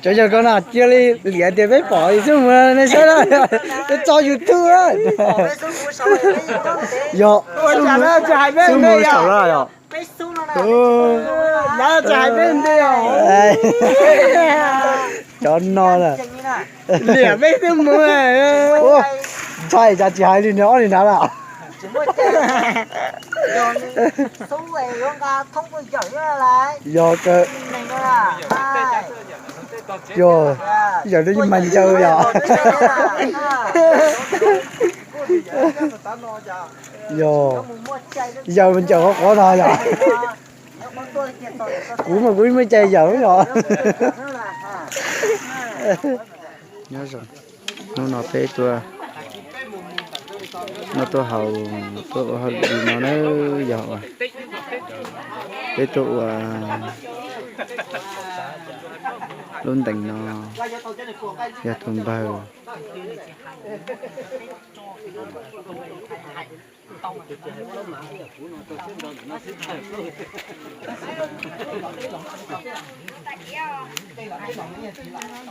Cov yawg ko no cia li liam tias peb pom xub mus nej saib na, peb tso YouTube. Yog, xub mus saum no yog. Cov no na. Liam peb xub mus. Ntshai cas tsis hais li nws ob li nrad lawm. Yog kawg. Yog, yawm li mas ncaws yom. Yog, yawm ncaws qhov qhov no yom. Kuv mas kuv muaj cai yawm yom. Nyob zoo, hnub no peb tuaj, no tuaj haus, tuaj ua hauj lwm no na, yog peb tuaj ua lub ntees no, yog tus npawg.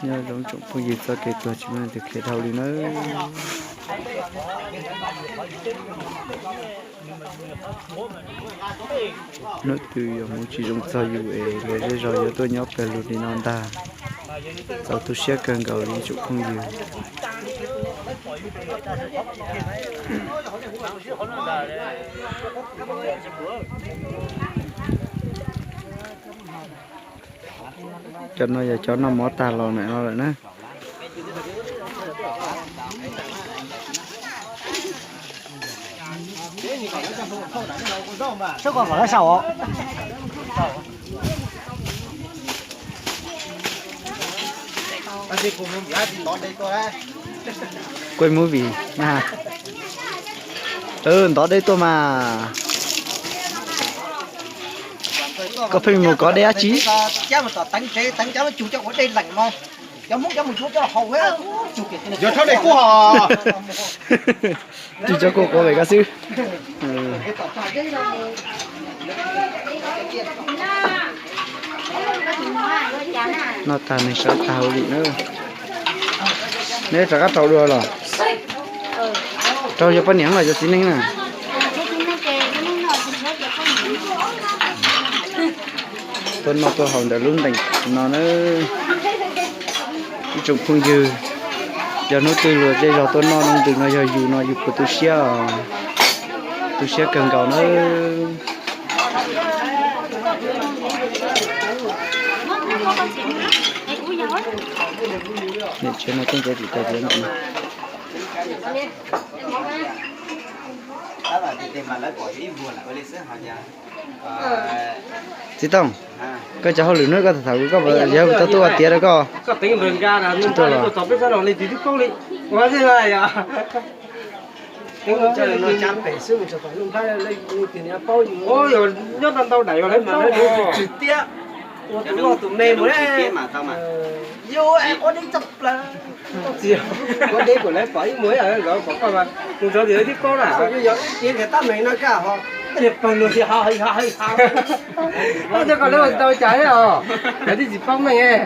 Nyob zoo tsoom phooj ywg, txoj kev tuag tsis muaj leej twg qhia dhau li nawb. Hnub twg yog hmoov tsis zoo txog yus es luag zej zog yuav tuaj nyob pawg lug li no ntag. Txaus tu siab kawg nkaus li tsoom phooj ywg. Cov no yog cov noj mov tag los ntawm no lawm na. Kuj movie na. Ntov deb tuaj mas. Koj pheej mus kov deb dab tsi? Yog thaub dej kub hos. Tsis tso kuj quav pem koj xwb. Noj tag neeg sawv tag hauj lwm na. Neb rov qab rau dua los? Rau yog poj niam los yog txiv neej na? Tuaj noj tuaj haus ntawm lub ntees no na. Ib tsoom phooj ywg, yog hnub twg luag zej zog tuaj noj lub ntees no yog yus no yus puas tu siab os? Tu siab kawg nkaus na. Niam tsev no tej ncav tim tais tias no. Txiv Tooj, koj cov hauj lwm hnub koj tham tham kuv, koj puas yog tau tuaj ua tiav rau koj? Tsis tuaj los? Nyob ntau ntau daim, ua tus noj tus me mus. Yus ua deb tshaj plaws. Ua deb kuj lawv pom ib muag, lawv pom koj mas mus txog tias twb paub na. Yog ib tab meeg no kaj ho, tej niag pawg lug tias ho hais ho hais ho. Ua rau koj lawv ua tsis tau cas thiab os, lawv twb tsis paub meej.